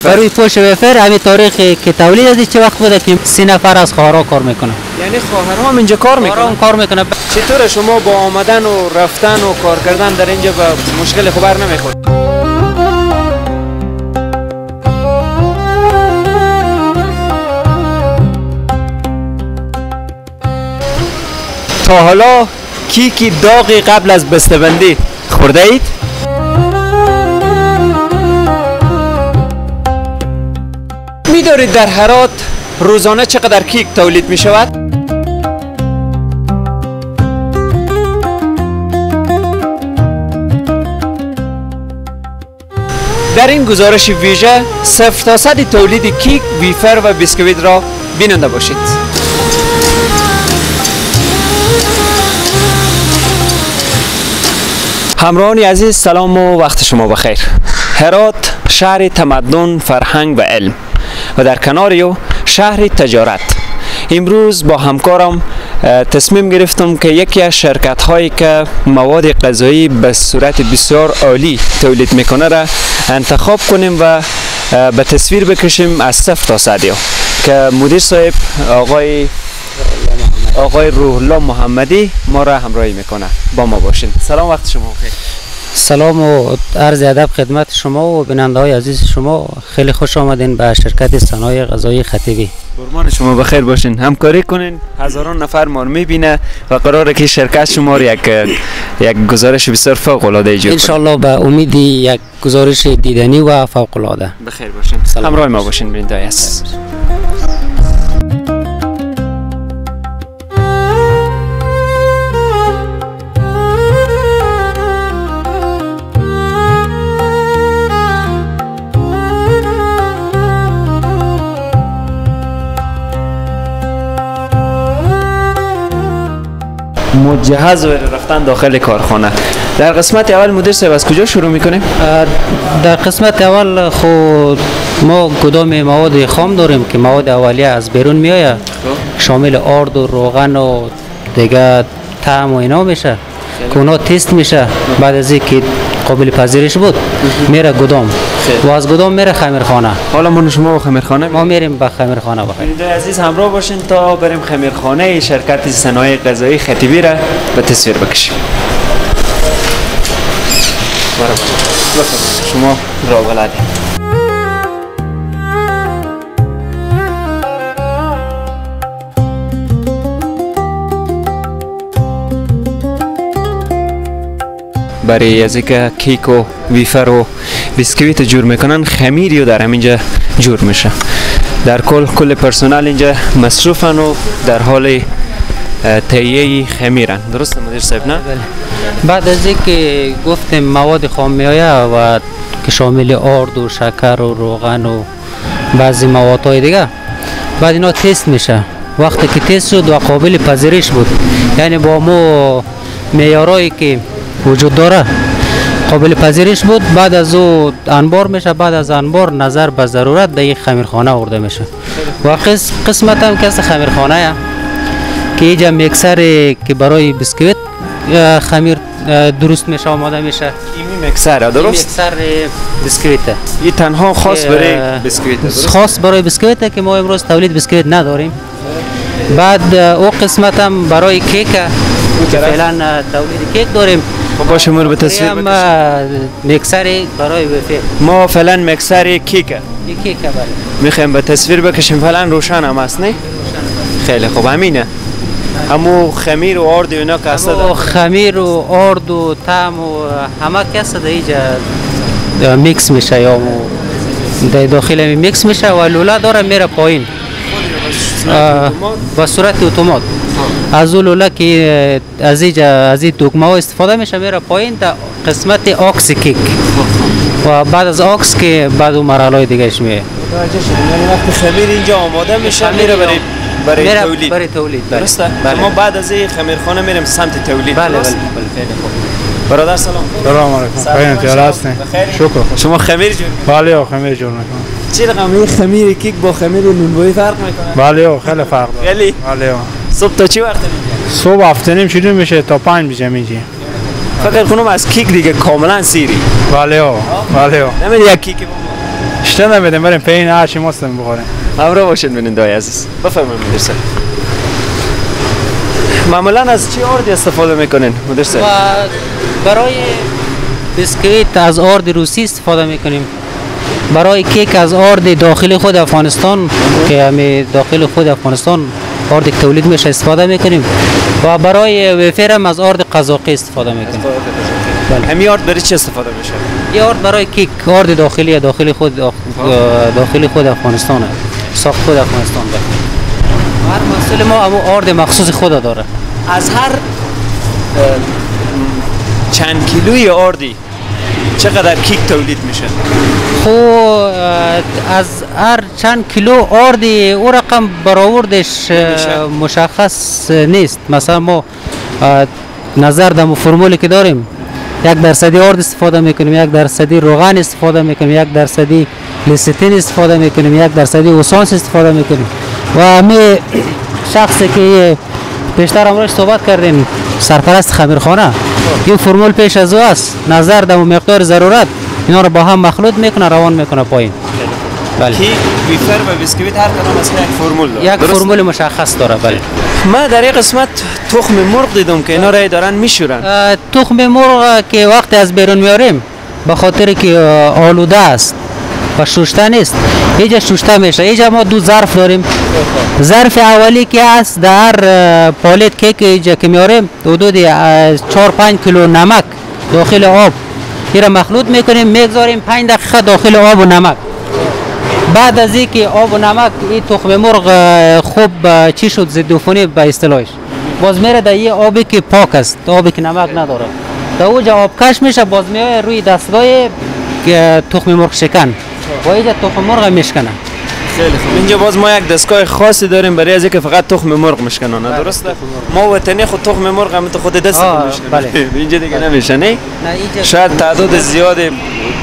برای پوش ویفر همین تاریخ که تولید از چه وقت بوده که 30 نفر از خواهرها کار میکنه. یعنی خواهرها هم اینجا کار میکنن؟ کار میکنه. چطور شما با آمدن و رفتن و کار کردن در اینجا به مشکل خبر نمیخورید؟ تا حالا کیکی داغی قبل از بسته‌بندی خورده اید؟ می‌دانید در هرات روزانه چقدر کیک تولید می شود؟ در این گزارش ویژه 0 تا 100 تولید کیک، ویفر و بیسکویت را بیننده باشید. همراهان عزیز، سلام و وقت شما بخیر. هرات شهر تمدن، فرهنگ و علم و در کنار او شهر تجارت. امروز با همکارم تصمیم گرفتم که یکی از شرکت هایی که مواد غذایی به صورت بسیار عالی تولید میکنه را انتخاب کنیم و به تصویر بکشیم از 0 تا 100 که مدیر صاحب آقای روح الله محمدی ما را همراهی میکنه. با ما باشین. سلام، وقت شما بخیر. سلام و عرض ادب خدمت شما و بیننده های عزیز شما. خیلی خوش آمدین به شرکت صنایع غذایی خطیبی. قربان شما، بخیر باشین. همکاری کنین، هزاران نفر ما رو میبینه و قراره که شرکت شما رو یک گزارش بسیار فوق العاده ایجاد کنه. ان شاء الله به امید یک گزارش دیدنی و فوق العاده. بخیر باشین. همراه ما باشین بیننده های عزیز. مجهز و رفتن داخل کارخانه. در قسمت اول مدیر صاحب از کجا شروع میکنیم؟ در قسمت اول خود ما گدام مواد خام داریم که مواد اولیه از بیرون میآید، شامل آرد و روغن و دیگه طعم و اینا میشه که اونا تست میشه. بعد از اینکه قابل پذیرش بود میره گدام و از گدام میره خمیرخانه. حالا ما شما به خمیرخانه، ما میریم به خمیرخانه. بیننده عزیز همراه باشین تا بریم خمیرخانه شرکت صنایع غذایی خطیبی را به تصویر بکشیم. شما راه بلدید. برای از اینکه کیک و ویفر و بیسکویت جور میکنن خمیری و در همینجا جور میشه. در کل پرسنل اینجا مصروفن و در حال تهیه خمیرن. درست مدیر صاحب؟ نه؟ بله. بعد از اینکه گفتیم مواد خام میآید و که شامل آرد و شکر و روغن و بعضی موادهای دیگه، بعد اینا تست میشه. وقتی که تست شد و قابل پذیرش بود، یعنی با مو معیارایی که وجود داره قابل پذیرش بود، بعد از او انبار میشه. بعد از انبار نظر به ضرورت در یک خمیرخانه آورده میشه و قسمت هم که خمیرخانه که اینجا میکسر که برای بیسکویت خمیر درست میشه، آماده میشه. این میکسر درست؟ میکسر بیسکویت. این تنها خاص برای بیسکویت؟ خاص برای بیسکویت که ما امروز تولید بیسکویت نداریم. بعد او قسمت هم برای کیک که فعلا تولید کیک داریم. خب باشه، ما رو به تصویر بکشیم. میکسر برای ویفر. ما فعلا میکسر کیک. کیک بله. میخوایم به تصویر بکشیم. فعلا روشن هم هست نه؟ خیلی خوب، همینه. همو خمیر و آرد و اینا که هست، خمیر و آرد و طعم و همه کس در اینجا میکس میشه یا در داخل میکس میشه و لوله داره میره پایین با صورت اتومات. از اون لوله که از این دکمه ها استفاده میشه میره پایین در قسمت آکس کیک و بعد از آکس که بعد اون مرحله های دیگهش میه. متوجه شدیم. یعنی وقتی خمیر اینجا آماده میشه میره برای تولید. برای تولید. درسته؟ بله. ما بعد از این خمیرخانه میریم سمت تولید. بله بله. برادر سلام. سلام علیکم. خیر هستین؟ شکر. شما خمیر جور می‌کنید؟ بله خمیر جور می‌کنم. چه رقم خمیر کیک با خمیر نونوایی فرق میکنه؟ بله خیلی فرق داره. خیلی؟ بله. صبح تا چه وقت میگه؟ صبح 7:30 شروع میشه تا 5 بجه میشه. فکر کنم از کیک دیگه کاملا سیری. بله بله. نمیدی یک کیک گشته نمیدیم، بریم پایین هرچی ماستم بخوریم. همراه باشین بیننده‌های عزیز. بفرمایید مدیر صاحب. معمولا از چه آردی استفاده میکنین مدیر صاحب؟ برای بیسکویت از آرد روسی استفاده میکنیم. برای کیک از آرد داخل خود افغانستان که همه داخل خود افغانستان آرد که تولید میشه استفاده میکنیم و برای ویفر هم از آرد قزاقی استفاده میکنیم. بله. همین آرد برای چه استفاده میشه؟ این آرد برای کیک، آرد داخلی داخل خود افغانستان، ساخت خود افغانستان. بله. هر محصول ما امو آرد مخصوص خود داره. از هر چند کیلوی آردی چقدر کیک تولید میشه؟ خب از هر چند کیلو آردی او رقم برآوردش مشخص نیست. مثلا ما نظر در فرمولی که داریم 1% آرد استفاده میکنیم، 1% روغن استفاده میکنیم، 1% لسیتین استفاده میکنیم، 1% اوسانس استفاده میکنیم. و می شخصی که پیشتر امروز صحبت کردیم، سرپرست خمیرخانه، این فرمول پیش از او است، نظر در مقدار ضرورت اینا رو با هم مخلوط میکنه، روان میکنه پایین. بله. کیک، ویفر و بیسکویت هر کدام از یک فرمول داره. یک فرمول مشخص داره. بله. ما در این قسمت تخم مرغ دیدم که اینا را دارن میشورن. تخم مرغ که وقتی از بیرون میاریم به خاطر که آلوده است و شوشته نیست، اینجا شوشته میشه. اینجا ما دو ظرف داریم. ظرف اولی که است در پالت کیک اینجا که میاریم حدود 4-5 کیلو نمک داخل آب این مخلوط میکنیم، میگذاریم 5 دقیقه داخل آب و نمک. بعد از اینکه آب و نمک این تخم مرغ خوب چی شد، ضد عفونی به اصطلاحش، باز میره در یه آبی که پاک است، آبی که نمک نداره، در اوجا آب کش میشه، باز میاد روی دستگاه تخم مرغ شکن و اینجا تخم مرغ میشکنه. خیلی خوب. اینجا باز ما یک دستگاه خاصی داریم برای از اینکه فقط تخم مرغ میشکنه، درسته؟ ما وطنی خود تخم مرغ هم تو خود دست میشکنه. بله. اینجا دیگه نمیشه، نه؟ شاید تعداد زیاد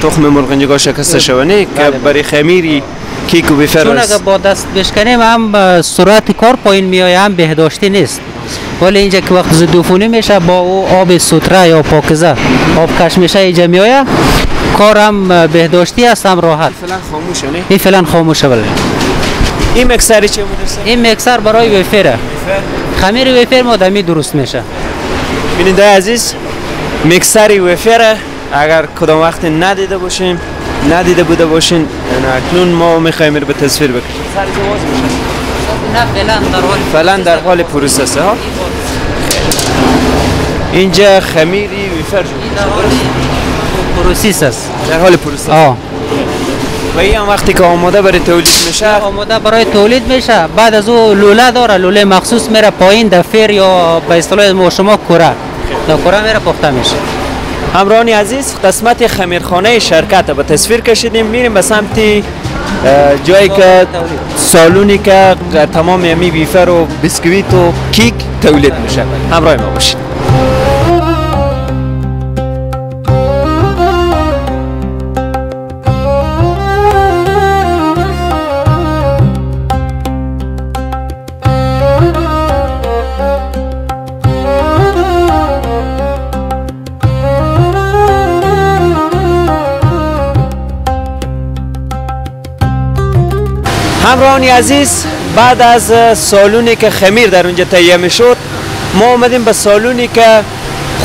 تخم مرغ اینجا شکسته شوه، نه؟ که برای خمیری کیک و ویفر چون اگه با دست بشکنیم هم سرعت کار پایین میآید، هم بهداشتی نیست. ولی اینجا که وقت ضد عفونی میشه با او آب سوتره یا پاکزه آب کش میشه اینجا میآید، کار هم بهداشتی است هم راحت. فعلا خاموشه، نه؟ این فعلا خاموشه. بله. این میکسر چه بود؟ این میکسر برای ویفره. خمیر ویفر ما دمی درست میشه. بیننده عزیز، میکسر ویفر اگر کدام وقت ندیده باشیم، ندیده بوده باشین، اکنون ما میخوایم به تصویر بکشیم. سر باز میشه. نه فعلا در حال فعلا در حال پروسس ها. اینجا خمیری ویفر process است. در حال process. و این هم وقتی که آماده برای تولید میشه، آماده برای تولید میشه. بعد از او لوله داره، لوله مخصوص میره پایین در فر یا به اصطلاح ما شما کره، در کره میره پخته میشه. همراهان عزیز، قسمت خمیرخانه شرکت به تصویر کشیدیم، میریم به سمت جایی که سالونی که تمام یمی ویفر و بیسکویت و کیک تولید میشه. همراه ما باشید. همراهان عزیز، بعد از سالونی که خمیر در اونجا تهیه میشد، ما آمدیم به سالونی که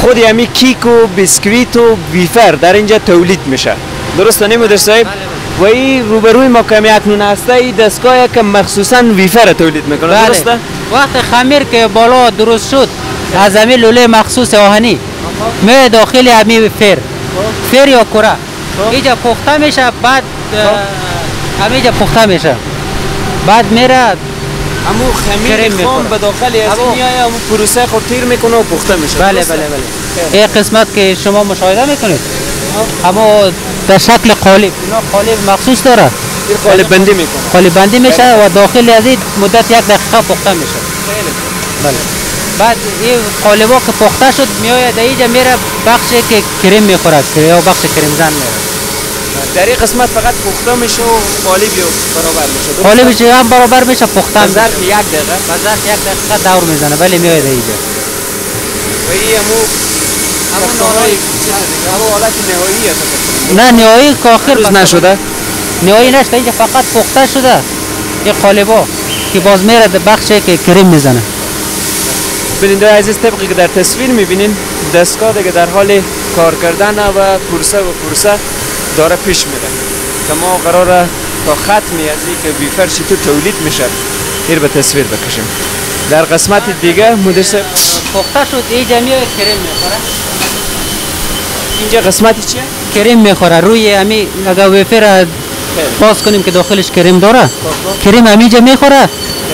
خود یمی کیک و بیسکویت و ویفر در اینجا تولید میشه. درسته نه مدیر صاحب؟ و این روبروی ما که اکنون هسته، این دستگاهی که مخصوصا ویفر تولید میکنه. بله. درسته؟ وقت خمیر که بالا درست شد، از همین لوله مخصوص آهنی می داخل همی فر فر یا کره اینجا پخته میشه. بعد همینجا پخته میشه، بعد میره همو خمیر خام به داخل از این میایه، همو پروسه خود تیر میکنه و پخته میشه. بله بله بله. این قسمت که شما مشاهده میکنید اما در شکل قالب، اینا قالب مخصوص داره، قالب بندی میکنه، قالب بندی میشه و داخل از این مدت 1 دقیقه پخته میشه. بله. بعد این قالبا که پخته شد میآید در اینجا میره بخشی که کریم میخورد یا بخش کریم زن میره. در این قسمت فقط پخته میشه و قالب برابر میشه. قالبش هم برابر میشه، پخته میشه. ظرف 1 دقیقه، به ظرف 1 دقیقه دور میزنه. ولی میآید اینجا و این همون نهایی، همون حالت نهایی. نه نهایی که آخر نشده. نهایی نشده، اینجا فقط پخته شده این قالبا که باز میره در بخشی که کریم میزنه. بیننده عزیز، طبقی که در تصویر میبینین دستگاه دیگه در حال کار کردن و پرسه و پرسه داره پیش میره که ما قراره تا ختمی از این که ویفر چطور تولید میشه ایر به تصویر بکشیم. در قسمت دیگه مدیر صاحب پخته شد، اینجا میاد کریم میخوره. اینجا قسمت چیه؟ کریم میخوره روی امی، اگر ویفر باز کنیم که داخلش کریم داره، کریم همینجا میخوره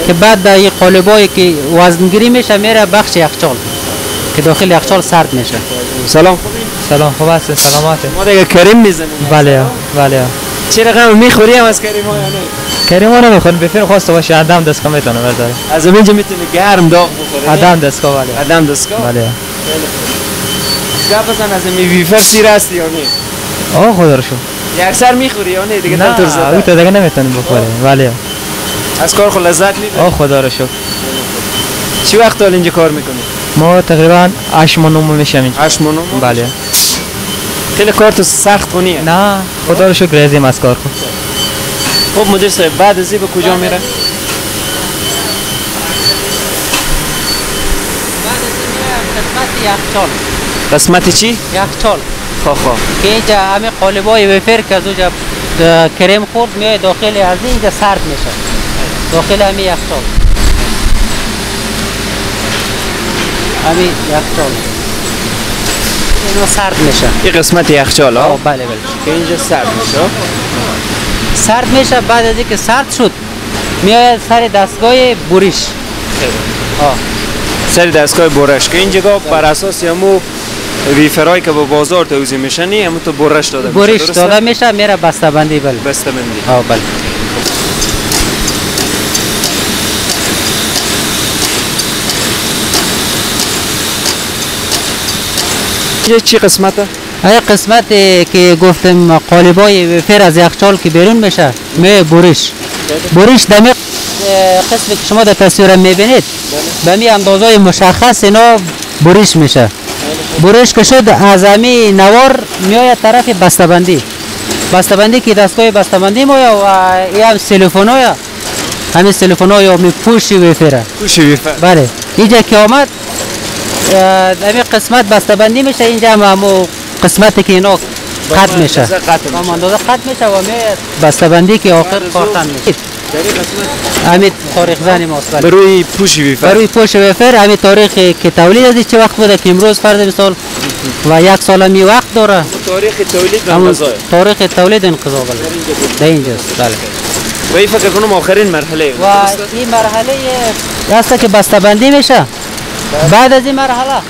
که بعد در این قالبایی که وزنگیری میشه میره بخش یخچال که داخل یخچال سرد میشه. سلام. سلام، خوب هستین؟ سلامت. ما دیگه کریم میزنیم. بله بله. چه رقم میخوری هم از کریم ها یا نه؟ کریم ها نمیخوریم، بفیر خواسته باشه عدم دستگاه میتونه برداره. از اینجا میتونه گرم داغ بخوره. عدم دستگاه، بله. عدم دستگاه؟ بله. خیلی خوب. گپ بزن از این ویفر سیر هستی یا نه؟ آه خدا رو شکر. یک سر میخوری یا نه دیگه؟ نه نه، تو دیگه نمیتونیم بخوریم. بله. از کار خود لذت میبری؟ آه خدا رو شکر. چی وقت حال اینجا کار میکنی؟ ما تقریبا 8 ماه 9 ماه میشم اینجا. 8 ماه 9 ماه؟ بله. خیلی کار تو سخت خونیه؟ نه خدا رو شکر راضیم از کار خود. خب مدیر صاحب بعد از این به کجا میره؟ بعد از این میره قسمت یخچال. قسمت چی؟ یخچال. خب خب. که اینجا همه قالبای ویفر که از اونجا کریم خورد میاد داخل از اینجا سرد میشه. داخل همین یخچال. همین یخچال. اینو سرد میشه. این قسمت یخچال ها؟ بله بله. که اینجا سرد میشه. سرد میشه، بعد از اینکه سرد شد میاد سر دستگاه برش. سر دستگاه برش که اینجا بر اساس همو ویفرایی که به بازار توزیع میشن همو تو برش داده میشه. برش داده میشه میره بسته‌بندی. بله بسته‌بندی. بله. اینجا چی قسمته؟ این قسمت که گفتم قالبای ویفر از یخچال که بیرون میشه می برش. برش دمی قسمی که شما در تصویر میبینید به می اندازه مشخص اینا برش میشه. برش که شد از همی نوار میآید طرف بسته‌بندی. بسته‌بندی که دستگاه بسته‌بندی میآید و این هم سلفونای، همین سلفونای یا می پوش ویفره. پوش ویفر. بله. اینجا که آمد همین قسمت بسته‌بندی میشه، اینجا هم همو قسمتی که اینا قطع میشه. اندازه قطع میشه و می بسته‌بندی که آخر کارتن میشه. همین تاریخ زن ماست. بله. بروی پوش ویفر. بروی پوش ویفر همین تاریخ که تولید از چه وقت بوده که امروز فرض مثال و یک سال می وقت داره. تاریخ تولید انقضا. تاریخ تولید انقضا بله. در اینجاست. بله. و این فکر کنم آخرین مرحله. و این مرحله است که بسته‌بندی میشه. بعد از این مرحله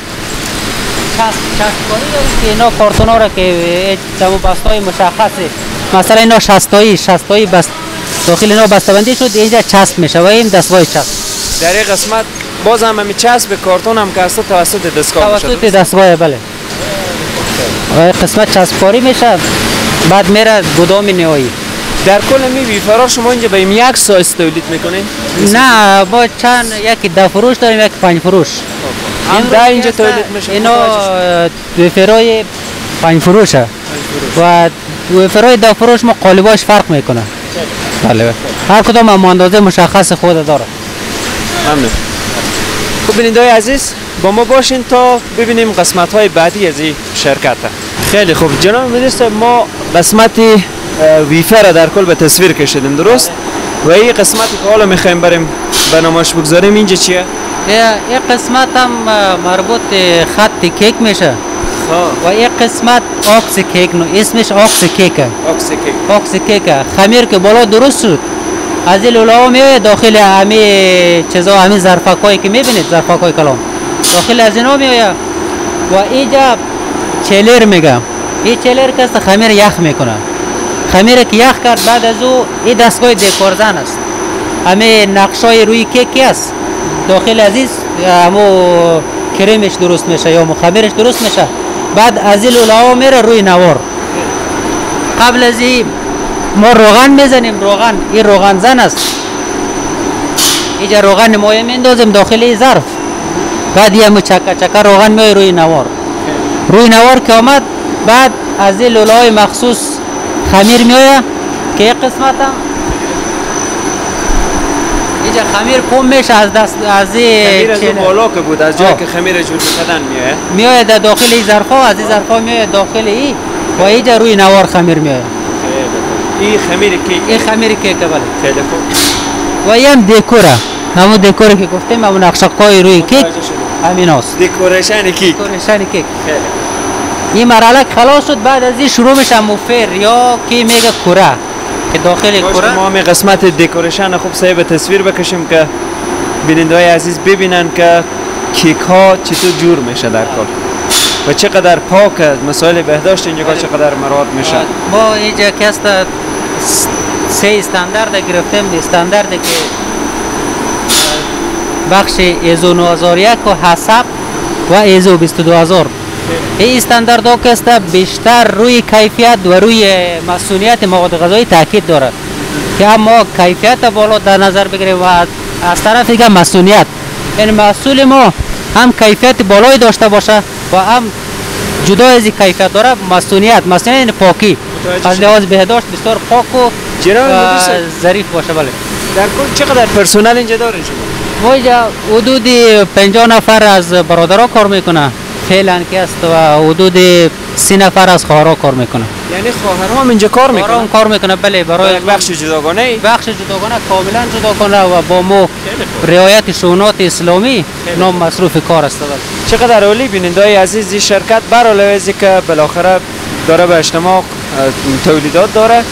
چسبکاری داریم که اینا کارتونا را که تمام بسته‌های مشخصه، مثلا اینا شستایی بست داخل اینا بسته‌بندی شد، اینجا چسب میشه و این دستگاه چسب. در این قسمت باز هم همین چسب کارتون هم که هست توسط دستگاه میشه. توسط دستگاه بله. و قسمت چسبکاری میشه، بعد میره گدام نهایی. در کل می ویفرا شما اینجا به یک سایز تولید میکنین؟ نه با چند، یکی 10 فروش داریم، یکی 5 فروش. هم ده اینجا تولید میشه. اینا ویفرای 5 فروشه و ویفرای 10 فروش ما قالباش فرق میکنه. بله هر کدام هم اندازه مشخص خود داره. ممنون. خب بیننده‌های عزیز با ما باشین تا ببینیم قسمت های بعدی از این شرکت. خیلی خوب جناب مدیر، ما قسمت ویفر در کل به تصویر کشیدیم درست؟ و این قسمتی که حالا میخوایم بریم به نمایش بگذاریم اینجا چیه؟ این قسمت هم مربوط خط کیک میشه و این قسمت آکس کیک، نو اسمش آکس کیکه. آکس کیک. آکس کیکه. خمیر که بالا درست شد از این لوله ها میاد داخل همه چیزا، همین ظرفکایی که میبینید، ظرفکای کلام داخل از اینا میآید و اینجا chiller میگم. این chiller که خمیر یخ میکنه. خمیر که یخ کرد بعد از او این دستگاه دکورزن است. همه نقشای روی کیک است داخل از این همو کریمش درست میشه یا خمیرش درست میشه. بعد از این لوله ها میره روی نوار. قبل از این ما روغن میزنیم، روغن این روغن زن است. اینجا روغن مایع میندازیم داخل این ظرف، بعد یه چکه چکه روغن میای روی نوار. روی نوار که آمد بعد از این لوله های مخصوص خمیر میآید که یک قسمت هم اینجا خمیر پمپ میشه از دست از خمیر از بالا که بود از جایی که خمیر جور می‌کردن میایه در داخل این ظرفا، از این ظرفا میایه داخل این و اینجا روی نوار خمیر میایه. این خمیر کیک، این خمیر کیک بله. خیلی خوب. و این هم دکوره، همون دکوره که گفتیم، همون نقشه‌های روی کیک همین است. decoration کیک، decoration کیک. خیلی این مرحله خلاص شد، بعد از این شروع میشه موفر یا کی میگه کوره که داخل کوره. ما می قسمت decoration خوب صحیح به تصویر بکشیم که بیننده های عزیز ببینن که کیک ها چطور جور میشه در کل و چقدر پاک مسائل بهداشت اینجا چقدر مراعات میشه. ما اینجا که است سه استاندارد گرفتیم، استاندارد که بخش ایزو 9001 و HACCP و ایزو 22000. این استانداردها که است بیشتر روی کیفیت و روی مصونیت مواد غذایی تاکید دارد که ما کیفیت بالا در نظر بگیریم و از طرف دیگه مصونیت، یعنی محصول ما هم کیفیت بالایی داشته باشه و هم جدا از کیفیت داره مصونیت، مصونیت یعنی پاکی از لحاظ بهداشت بسیار پاک و ظریف باشه. بله. در کل چقدر پرسنل اینجا دارین شما؟ ما اینجا حدود 50 نفر از برادرها کار میکنه فعلا که است و حدود 30 نفر از خواهرها کار میکنه. یعنی خواهرها هم اینجا کار میکنن؟ خواهرها کار میکنه بله، برای یک بخش جداگانه، بخش جداگانه کاملا جداگانه و با مو رعایت شؤونات اسلامی نام مصروف کار است. چقدر عالی. بیننده‌های عزیز، این شرکت برعلاوه از اینکه بالاخره داره به اجتماع تولیدات داره،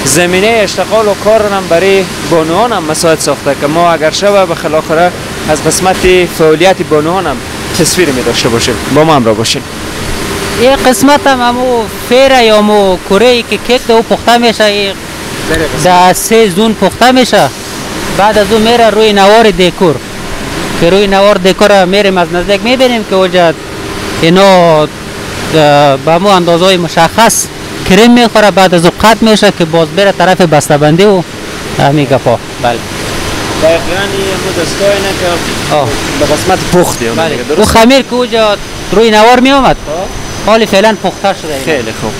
زمینه اشتغال و کار هم برای بانوان هم مساعد ساخته که ما اگر شوه به بالاخره از قسمت فعالیت بانوان هم تصویر می داشته باشیم. با ما همراه باشیم. این قسمت هم همو فیره یا مو کوره که کیک ده او پخته میشه، در سه زون پخته میشه، بعد از او میره روی نوار دکور که روی نوار دکور میریم از نزدیک میبینیم که اوجا اینا به مو اندازه مشخص کریم میخوره، بعد از او قطع میشه که باز بره طرف بسته‌بندی و همین گپا. بله دقیقاً این دستگاه اینه که به قسمت پخت بله. او خمیر که اوجا روی نوار می آمد حالی فعلا پخته شده. خیلی خوب.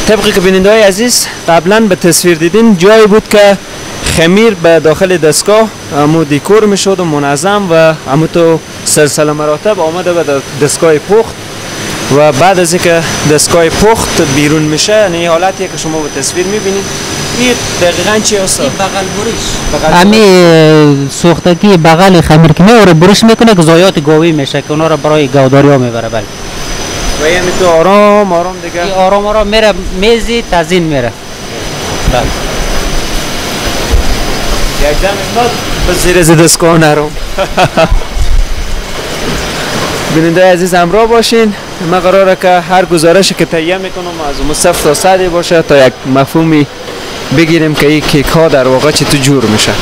طبقی که بیننده های عزیز قبلا به تصویر دیدین، جایی بود که خمیر به داخل دستگاه امو دیکور میشد و منظم و امو تو سلسله مراتب آمده به دستگاه پخت و بعد از اینکه دستگاه پخت بیرون میشه، یعنی حالتیه که شما به تصویر میبینید. این دقیقاً چی هست؟ این بغل برش. امی سوختگی بغل خمیر که میوره برش میکنه که ضایعات گاوی میشه که اونا رو برای گاوداری ها میبره. بله. و یعنی تو آرام آرام دیگه این آرام آرام میره میزی تزین میره. بله. یک دم امداد به زیر از دستگاه نرم. بیننده عزیز همراه باشین. ما قراره که هر گزارشی که تهیه میکنم از اون 0 تا 100 باشه تا یک مفهومی بگیریم که این کیک ها در واقع چطور جور میشه.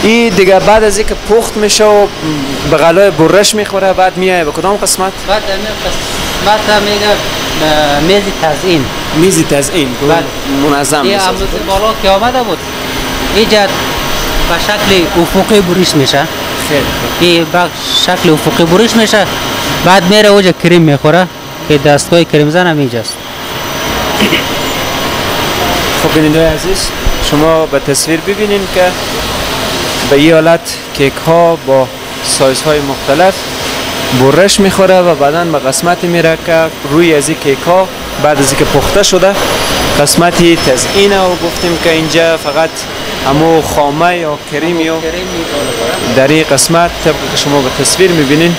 این دیگه بعد از اینکه پخت میشه و به غلای برش میخوره، بعد میایه به کدام قسمت؟ بعد قسمت میگه میز تزیین. میز تزیین منظم میشه. این بالا که آمده بود اینجا به شکل افقی برش میشه. خیلی این به شکل افقی برش میشه، بعد میره اوجا کریم میخوره که دستگاه کریم زن هم اینجاست. خب بیننده عزیز، شما به تصویر ببینین که به این حالت کیک ها با سایز های مختلف برش میخوره و بعدا به قسمتی میره که روی از این کیک ها بعد از اینکه پخته شده قسمتی تزئینه و گفتیم که اینجا فقط امو خامه یا کریم یا در این قسمت طبق که شما به تصویر میبینین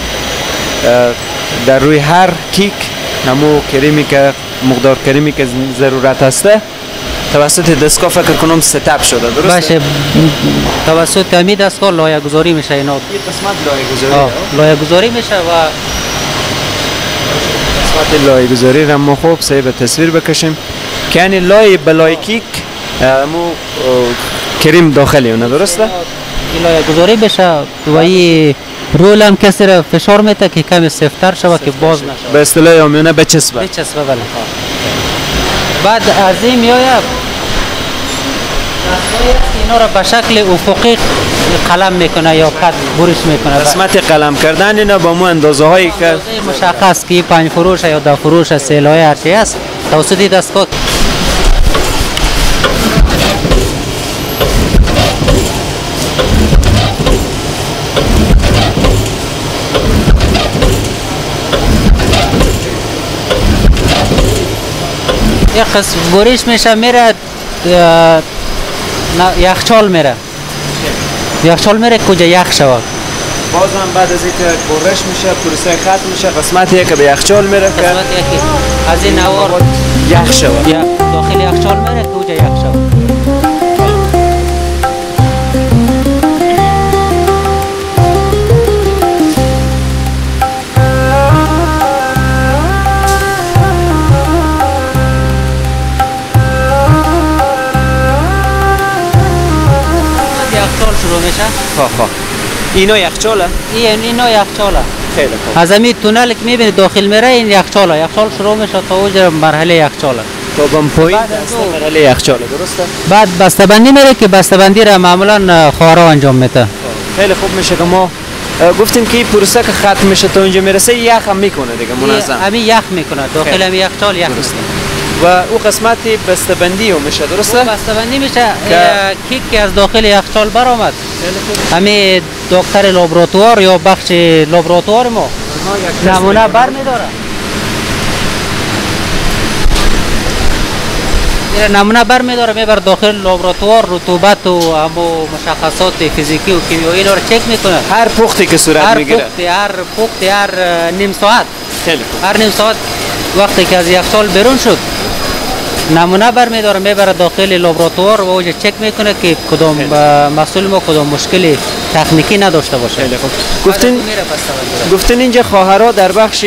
در روی هر کیک امو کریمی که مقدار کریمی که ضرورت هسته توسط دستگاه فکر کنم ستپ شده، درسته؟ باشه، توسط همین دستگاه لایه گذاری میشه. اینا این قسمت لایه گذاری لایه گذاری میشه و قسمت لایه گذاری را ما خوب صحیح به تصویر بکشیم که یعنی لایه به لایه کیک مو کریم داخلی اونه، درسته؟ این لایه گذاری بشه و این رول هم کسی را فشار میده که کمی سفتر شود که باز نشه، به اصطلاح عامیانه بچسبه. بچسبه بله. بعد از این میآید اینا را به شکل افقی قلم میکنه یا قد برش میکنه. قسمت قلم کردن اینا با مو اندازه هایی که مشخص که 5 فروش یا 10 فروش سه لایه هر چی است توسط دستگاه. یک قسم برش میشه میره یخچال میره. یخچال میره کجا یخ شود. بازم بعد از اینکه برش میشه پروسه ختم میشه قسمتی که به یخچال میره که قسمت یکی از این نوار یخ شود. داخل یخچال میره که کجا یخ شود. شروع میشه. خب اینا یخچاله؟ اینا یخچاله. خیلی خوب. از همین تونل که میبینید داخل میره این یخچاله. یخچال شروع میشه تا اوج مرحله یخچاله. تا بم پایین مرحله یخچاله، درسته؟ بعد بسته‌بندی میره که بسته‌بندی را معمولا خواهرها انجام میده. خیلی خوب میشه که ما گفتیم که این پروسه که ختم میشه تا اونجا میرسه یخ هم میکنه دیگه منظم. همین یخ میکنه داخل همین یخچال یخ میکنه. و او قسمت بسته‌بندی هم میشه، درسته؟ بسته‌بندی میشه. کیک که از داخل یخچال برآمد همین دکتر لابراتوار یا بخش لابراتوار ما نمونه بر میداره. نمونه بر میداره میبر داخل لابراتوار، رطوبت و همو مشخصات فیزیکی و کیمیایی رو چک میکنه. هر پختی که صورت میگیره، هر پختی هر نیم ساعت، خیلی خوب، هر نیم ساعت وقتی که از یخچال بیرون شد نمونه بر میداره میبره داخل لابراتوار و اونجا چک میکنه که کدام محصول ما کدام مشکل تکنیکی نداشته باشه. خیلی خوب. گفتین اینجا خواهرها در بخش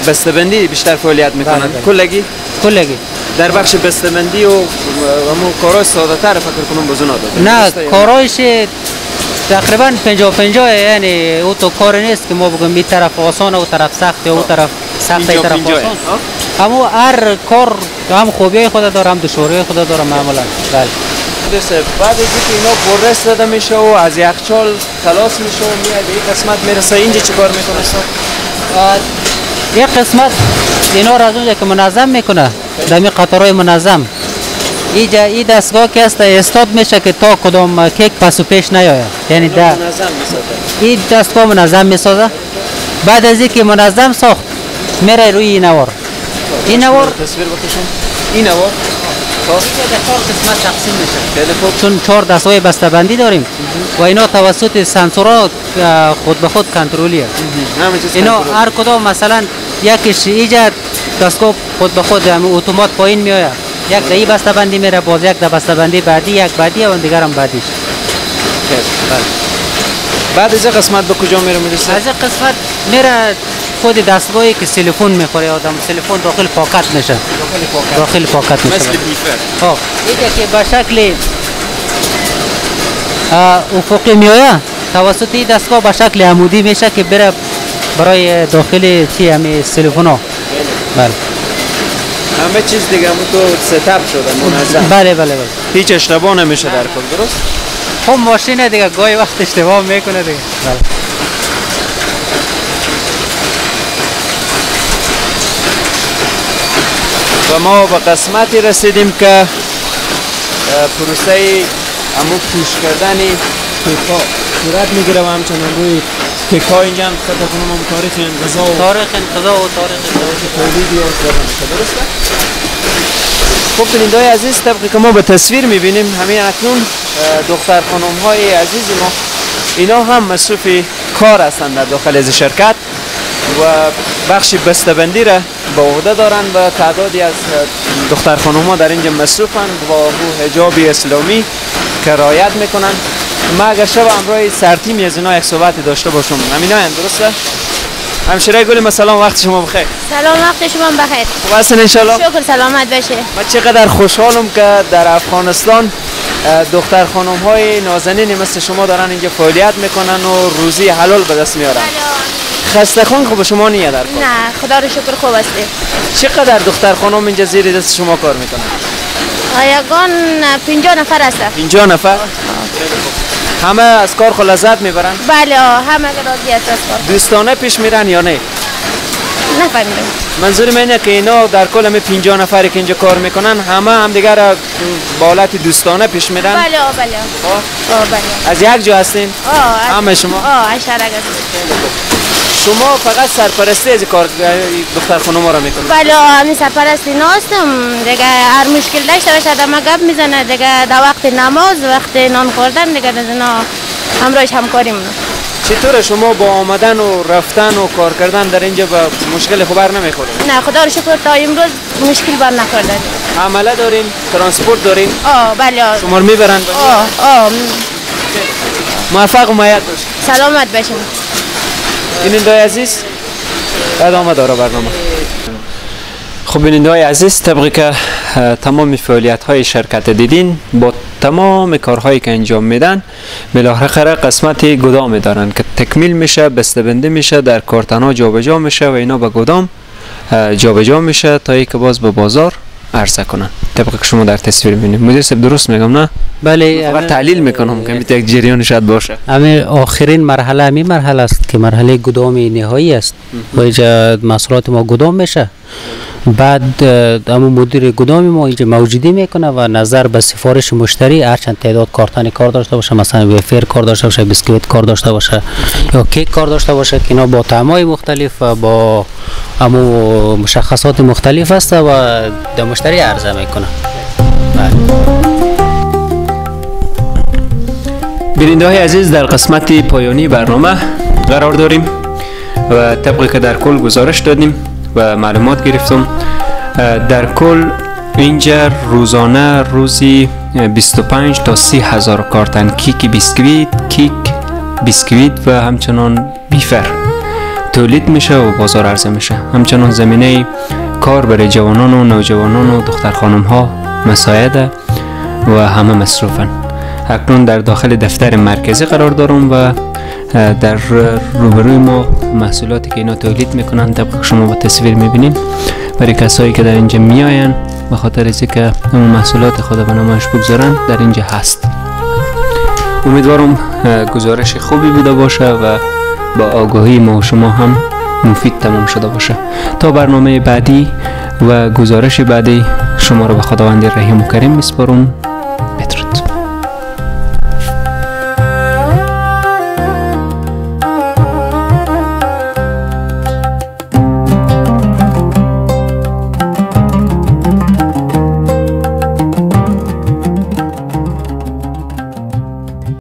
بسته‌بندی بیشتر فعالیت میکنن. کلگی؟ کلگی در بخش بسته‌بندی و همون کارهای ساده تر فکر کنم بزنا داده. نه کارایش تقریبا 50-50، یعنی او تو کار نیست که ما بگیم این طرف آسان و طرف سخت یا او طرف سخت این طرف آسان. اما هر کار هم خوبی خود داره هم دشواری خود داره معمولا. بله. درسته. بعد از اینکه اینا برس داده میشه و از یخچال خلاص میشه و میاد به این قسمت میرسه، اینجا چیکار میکنه؟ یک قسمت اینا را از اونجا که منظم میکنه در این قطارهای منظم اینجا این دستگاه که است استاد میشه که تا کدام کیک پس و پیش نیاید، یعنی در این دستگاه منظم میسازه. بعد از اینکه منظم ساخت میره روی این نوار. این نوار تصویر بکشم. این نوار خب در 4 قسمت تقسیم میشه. چون 4 دستگاه بسته‌بندی داریم و اینا توسط سنسورها خود به خود کنترلیه. اینا هر کدام مثلا یکیش اینجا دستگاه خود به خود اتومات پایین میآید، یک در این بسته‌بندی میره، باز یک در بسته‌بندی بعدی، یک بعدی و دیگر هم بعدیش. بعد از این قسمت به کجا میره میرسه؟ از این قسمت میره خود دستگاهی که سلفون میخوره آدم، سلفون داخل پاکت میشه. داخل پاکت میشه مثل بیفر. خب اینجا که به شکل افقی میآید توسط این دستگاه به شکل عمودی میشه که بره برای داخل چی همین سلفون ها. بله همه چیز دیگه همون تو ستپ شده منظم. بله بله بله هیچ اشتباه نمیشه در کل، درست؟ خب ماشین دیگه گاهی وقت اشتباه میکنه دیگه. بله. و ما به قسمتی رسیدیم که پروسه همون پوش کردن کیک ها صورت میگیره و همچنان روی کیک ها اینجا هم فکر کنم هم تاریخ انقضا و تاریخ انقضا و تاریخ تولید یا زده درسته؟ خب بیننده‌های عزیز، طبقی که ما به تصویر میبینیم همین اکنون دختر خانم های عزیز ما اینا هم مصروف کار هستند در داخل از شرکت و بخش بسته‌بندی را به عهده دارند و تعدادی از دختر خانم ها در اینجا مصروفند با حجاب اسلامی که رعایت میکنن. ما اگر شب همراه سرتیمی از اینا یک صحبتی داشته باشم. همینا هم درسته؟ همشیره گل ما سلام، وقت شما بخیر. سلام، وقت شما بخیر. خوب هستین انشالله؟ شکر، سلامت باشه. من چقدر خوشحالم که در افغانستان دختر خانم های نازنین مثل شما دارن اینجا فعالیت میکنن و روزی حلال به دست میارن. خسته خون خوب شما نیه در کار؟ نه، خدا رو شکر خوب هستیم. چقدر دختر خانم اینجا زیر دست شما کار میکنن؟ یگان 50 نفر هستن. 50 نفر؟ همه از کار خود لذت میبرن؟ بله، همه راضی هستن از کار. دوستانه پیش میرن یا نه؟ نفهمیدم. منظور من اینه که اینا در کل همه 50 نفری که اینجا کار میکنن همه همدیگه را با حالت دوستانه پیش میرن. بله بله. بله. از یک جا هستین؟ همه شما؟ از شهرک هستیم. شما فقط سرپرستی از کار دختر خانم را میکنید؟ بله، همین سرپرستی هستم دیگه. هر مشکل داشته باشه در ما گپ میزنه دیگه، در وقت نماز، وقت نان خوردن دیگه اینا همراهش همکاریم. چطور شما با آمدن و رفتن و کار کردن در اینجا با مشکل خبر نمیخورید؟ نه خدا رو شکر تا امروز مشکل بر نخورده. عمله دارین؟ ترانسپورت دارین؟ بله. شما رو میبرن؟ موفق و مؤید باشید. سلامت باشین. بیننده‌های عزیز ادامه داره برنامه. خب بیننده‌های عزیز، طبقی که تمام فعالیت‌های شرکت دیدین، با تمام کارهایی که انجام میدن بالاخره قسمت گدام دارن که تکمیل میشه، بسته‌بندی میشه، در کارتن‌ها جابجا میشه و اینا به گدام جابجا میشه تا اینکه باز به بازار عرضه کنن. طبقی که شما در تصویر میبینید. مدیر صاحب درست میگم نه؟ بله، فقط تحلیل میکنم که یک جریان شاید باشه. همین آخرین مرحله همین مرحله است که مرحله گدام نهایی است و اینجا محصولات ما گدام میشه. بعد همون مدیر گدام ما اینجا موجودی میکنه و نظر به سفارش مشتری هرچند تعداد کارتن کار داشته باشه، مثلا ویفر کار داشته باشه، بیسکویت کار داشته باشه یا کیک کار داشته باشه که اینا با طعمای مختلف و با همون مشخصات مختلف است و در مشتری عرضه میکنه. بیننده های عزیز، در قسمت پایانی برنامه قرار داریم و طبقی که در کل گزارش دادیم و معلومات گرفتم، در کل اینجا روزانه روزی 25 تا 30 هزار کارتن کیک بیسکویت، کیک بیسکویت و همچنان بیفر تولید میشه و بازار عرضه میشه. همچنان زمینه کار برای جوانان و نوجوانان و دختر خانم ها مساعده و همه مصروفن. اکنون در داخل دفتر مرکزی قرار دارم و در روبروی ما محصولاتی که اینا تولید میکنن طبق شما با تصویر میبینین. برای کسایی که در اینجا میاین به خاطر اینکه محصولات خود به نمایش بگذارن در اینجا هست. امیدوارم گزارش خوبی بوده باشه و با آگاهی ما و شما هم مفید تمام شده باشه. تا برنامه بعدی و گزارش بعدی شما رو به خداوند رحیم و کریم میسپارم.